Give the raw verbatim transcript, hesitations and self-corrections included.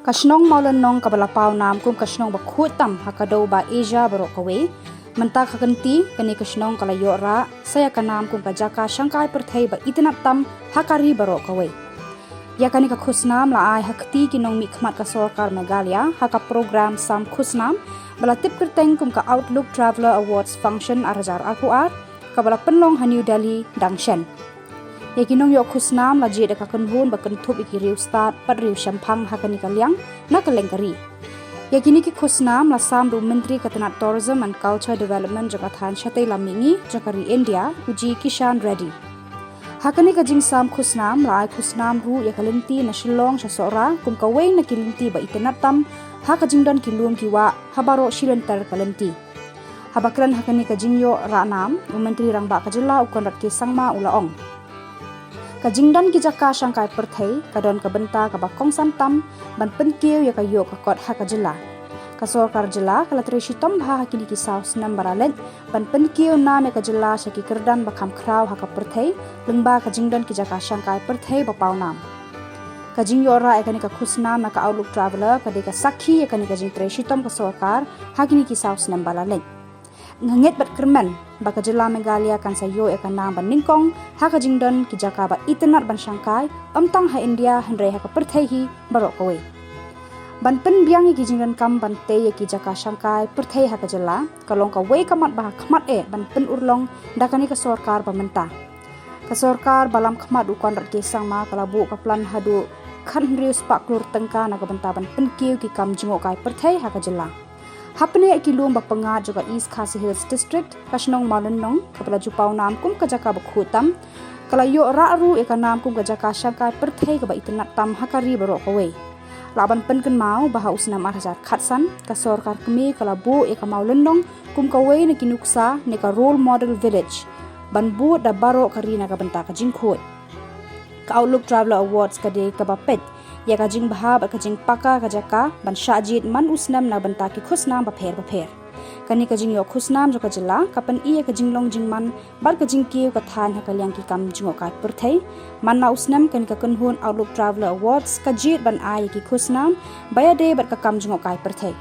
Ka shnong Mawlynnong kaba la paw nam kum ka shnong ba khuid tam ha ka dew ba Asia baroh kawei. Mynta ka kynti kane ka shnong ka la ïoh rah sa ïa ka nam kum ka jaka shangkai pyrthei ba itynnad tam ha ka ri baroh kawei. Ïa kane ka khusnam la ai ha kti ki nongmihkhmat ka sorkar Meghalaya ha ka program sam khusnam ba la tip kyrteng kum ka Outlook Traveller Awards Function ar hajar arphew ar kaba la pynlong ha New Delhi dang shen. Ïa ki nongïoh khusnam la jied da ka kynhun ba kynthup ïa ki riewstad bad riewshemphang ha kane ka liang na kylleng ka ri. Ïa kine ki khusnam la sam da u Myntri ka tnat Tourism and Culture Development jong ka thaiñ shatei lam mihngi jong ka ri India, u G Kishan Reddy. Ha kane ka jingsam khusnam la ai khusnam ruh ïa ka lynti na Shillong sha Sohra kum kawei na ki lynti ba itynnad tam ha ka jingdon ki lum ki wah ha baroh shi lynter ka lynti. Haba kren ha kane ka jingïoh rah nam, u Myntri Rangbah ka jylla u Conrad K Sangma u la ong, ka jingdon ki jaka shangkai pyrthei ka don ka bynta kaba kongsan tam ban pynkiew ïa ka ïoh ka kot ha ka jylla. Ka sorkar jylla ka la trei shitom bha ha kine ki saw snem ba la leit ban pynkiew nam ïa ka jylla sha ki kyrdan ba kham khraw ha ka pyrthei lyngba ka jingdon ki jaka shangkai pyrthei ba paw nam. Ka jingïoh rah ïa kane ka khusnam na ka Outlook Traveller ka dei ka sakhi ïa kane ka jingtrei shitom ka sorkar ha kine ki saw snem ba la leit. Nga ngeit bad kyrmen ba ka jylla Meghalaya kan sa ïoh ïa ka nam ba nyngkong ha ka jingdon ki jaka ba itynnad ban shangkai, ym tang ha India hynrei ha ka pyrthei hi baroh kawei. Ban pynbiang ïa ki jingdonkam ban tei ïa ki jaka shangkai pyrthei ha ka jylla ka long kawei ka mat ba ha khmat eh ban pynurlong da kane ka sorkar ba mynta. Ka sorkar ba lam khmat u Conrad K Sangma ka la buh ka plan haduh khathynriew spah klur tyngka na ka bynta ban pynkiew ki kam jngohkai pyrthei ha ka jylla. Hapdeng ki lum ba pyngngad jong ka East Khasi Hills District, ka shnong Mawlynnong kaba la ju paw nam kum ka jaka ba khuid tam, ka la ïoh rah ruh ïa ka nam kum ka jaka shangkai pyrthei kaba itynnad tam ha ka ri baroh kawei. Lah ban pynkynmaw ba ha u snem ar hajar khatsan ka sorkar kmie ka la buh ïa ka Mawlynnong kum kawei na ki nuksa ne ka role model village ban bud da baroh ka ri na ka bynta ka jingkhuid. Ka Outlook Traveller Awards ka dei kaba peit ïa ka jingbha bad ka jingpaka ka jaka ban shah jied man u snem na bynta ki khusnam bapher bapher. Kane ka jingïoh khusnam jong ka jylla ka pyni ïa ka jinglong jingman bad ka jingkiew ka thaiñ ha ka liang ki kam jngohkai pyrthei. Man la u snem kane ka kynhun Outlook Traveller Awards ka jied ban ai ïa ki khusnam ba ïadei bad ka kam jngohkai pyrthei.